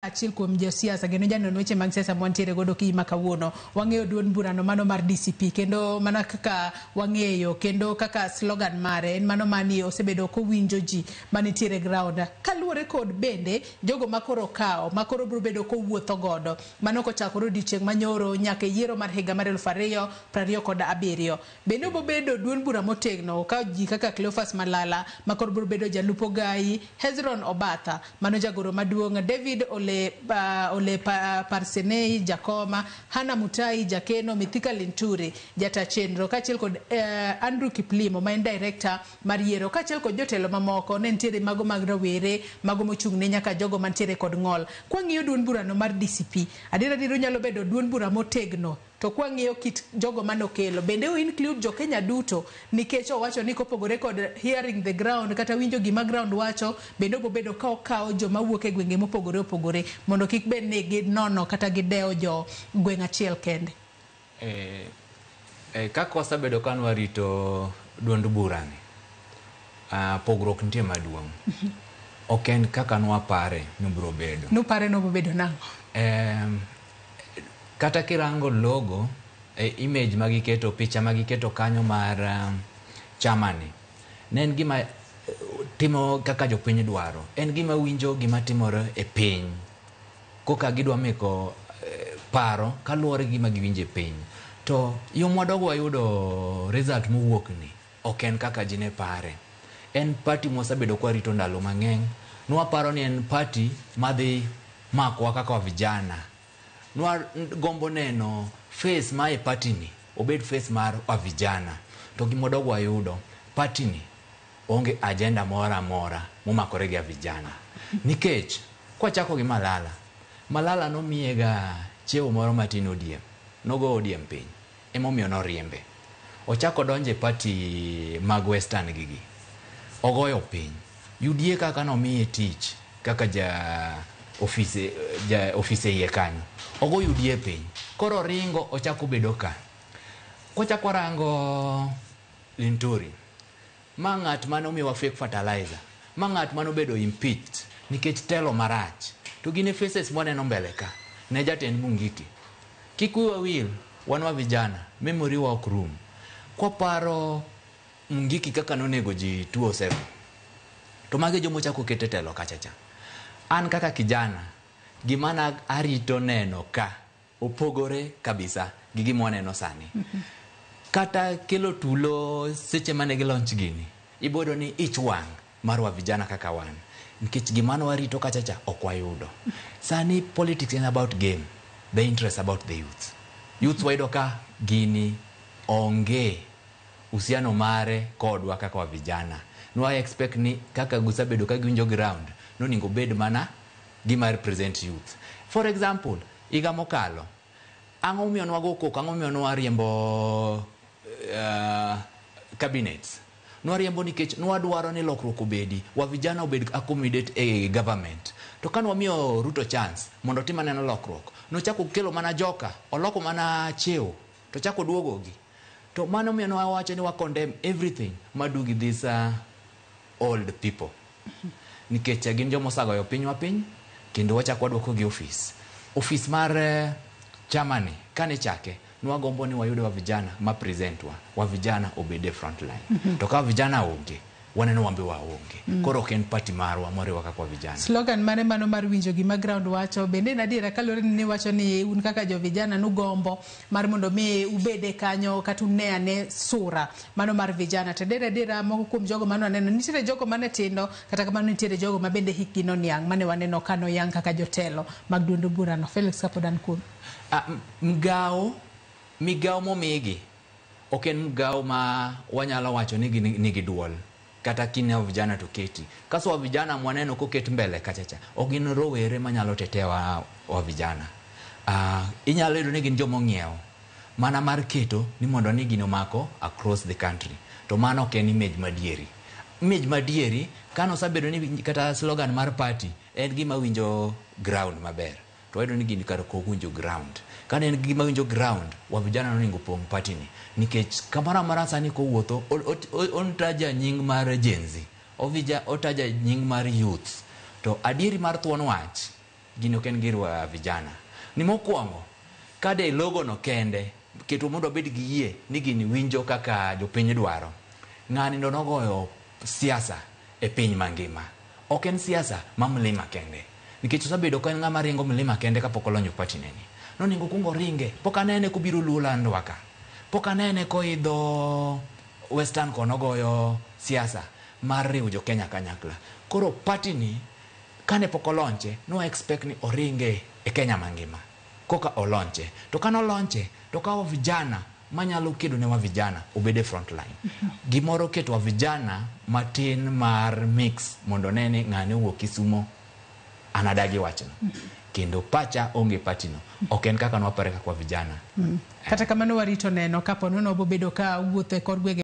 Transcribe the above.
Achiel kuom josiasa kendo janon weche mag siasa mwantiere godo okinyi ma kawuono. Wang'eyo duond burano mano mar DCP kendo mana kaka wang'eyo kendo kaka slogan mare en mano mani osebedo kowinjo ji manitiere ground. Kaluwore kod bende jogo makoro kawo makoro biro bedo kowuotho godo mano kochakore odiochieng' manyoro nyaka e yiero mar higa mar 2027. Bende obobedo duond bura motegno ka ji kaka Cleophas Malala makoro biro bedo jalup Ogai, Hezron Obatha mano jagoro maduong', David Ole Parsenei Jakoma, Hannah Mutai Jakeno, Mithika Linturi jata chenro kaachiel kod Andrew Kiplimo ma en director mar yiero kaachiel kod jotelo mamoko ne nitiere mago mag rawere, mago mochung' ne nyaka jogo mantiere kod ng'ol. Kwang'iyo duond burano mar DCP, adier adier onyalo bedo duond bura motegno. To kwang'iyo kit jogo manokelo, bende o include jo Kenya duto nikech owacho ni kopogore kod hearing the ground kata winjo gima ground wacho, bende obobedo ka okawo joma wuok e gwenge mopogore opogore mondo kik bed ni ginono kata gidewo jo gweng' achiel kende. Kaka wasebedo ka nwarito duond burani, pogruok nitie maduong'. Ok en kaka nwapare ni obiro bedo. Nupare ni obobedo nang'o? Kata kirango logo, image magiketo, picha magiketo kanyo mar chama ni, ne en gima timo kaka jopiny dwaro. En gima winjo gima timore e piny. Koka gidwa meko paro kaluwore gi gima giwinjo e piny. To yo mwadogo wayudo result mowuok ni, ok en kaka ji ne pare. En party mwasebedo kwarito ndalo mang'eny. Nwaparo ni en party madhi makowa kaka vijana. Nwa gombo neno face ma e party ni obed face mar wa vijana. To gima wadogo wayudo, party ni onge agenda moro amora momakore gi vijana. Nikech kwachako gi Malala, Malala nomiye ga cheo moro matin ODM. Nogo ODM piny. Emomiyo noriembe. Ochako donjo e party mag Western gigi. Ogoyo piny. UDA kaka nomiye tich kaka ja ofise, ja ofise iye kanyo. Ogo UDA piny. Koro ringo ochako bedo ka. Kwachako warango Linturi. Ma ng'at mane omiyowa fake fertilizer. Ma ng'at mane obedo impeached nikech telo marach. To gin e faces mwaneno mbele ka. Ne jatend Mungiki. Kik wiwa wil, wan wa vijana, memory wa ok rum. Kwaparo Mungiki kaka nonego ji 207. To magi joma ochako ket e telo kacha cha. An kaka kijana, gima na arito neno ka opogore kabisa gi gima waneno sani. Kata kelo tulo seche mane gi launch gini, iboyudo ni ich wang' mar wa vijana kaka wan. Nikech gima ne warito kacha cha ok wayudo. Sani politics en about game, the interest about the youth. Youth wayudo ka gini onge uhusiano mare kodwa kaka wa vijana. Nwa expect ni kaka gisebedo ka giwinjo ground, nonego obed mana gima represent youth. For example, higa mokalo, ang'o momiyo nwago koko, ang'o momiyo nwariembo cabinets? Nwariembo nikech nwadwaro ni lokruok obedi, wa vijana obed accommodate e government. To ka nwamiyo Ruto chance mondo otim anena lokruok, nochako kelo mana joka, oloko mana cheo, to chako duogogi. To mano miyo nwawacho ni wa condemn everything madu gi these old people. Nikech gin joma osegoyo pinywa piny, kendo wachako waduoko gi office. Office mar chama ni, kane chake, nwagombo ni wayud wa vijana ma present wa vijana obed e front line. To ka vijana onge, waneno wambe waonge. Koro ok en party marwa moriwa kaka wa vijana. Slogan mare mano mar winjo gima ground wacho, bende en adiera kaluwore ni wacho ni un kaka jo vijana nugombo mar mondo mi ubede kanyo kata une ane sura mano mar vijana. To adiera adiera moko kuom jogo mane waneno, nitiere jogo mane tindo, kata kamano nitiere jogo ma bende hikgi noniang' mane waneno ka noyang kaka jotelo mag duond burano. Felix kapod an kuom. Migao momigi ok en mgao ma wanyalo wacho ni nigi duol. Kata kineno vijana to keti. Kaso wa vijana mwaneno koket mbele kacha cha, ok gin rowere manyalo tetea wa vijana. Inyalo yudo ni gin joma ong'iewo mana mar keto ni mondo ni gino mako across the country. To mano ok en image madieri. Image madieri kano osebedo ni kata slogan mar party en gima winjo ground maber. To wayudo ni gini kar ok winjo ground. Kane en gima winjo ground, wa vijana nonego pong' party ni. Nikech kamoro amora sani kowuotho, otaja nying mar Gen Z, otaja nying mar youth. To adieri mar thuon wach, Gini ok en gir vijana. Ni mokwongo, kade logo no kende, keto mondo wabed gi yie ni gini winjo kaka jopiny dwaro. Ng'ani ndo nogoyo siasa e piny mangima. Ok en siasa ma mlima kende. Nikech osebedo ka en ng'ama ringo mlima kende kapok olonjo party neni. Nonego okuong oringe. Pok anene kobiro Luoland ka. Pok anene koidho Western kono goyo siasa mar riwo jo Kenya kanyakla. Koro party ni kane pok olonche, no expect ni oringe e Kenya mangima. Koka olonche. To kane olonche, to kawo vijana manyalo kedo ne wa vijana obed e front line. Gimoro keto wa vijana matin mar mix mondo ne ni ng'ane owuok Kisumo anadagi wachno. Kendo pacha onge party no. Ok en kaka nwapare kaka wa vijana. Kata kamano warito neno kapo nono obobedo ka wuotho e kor gwenge.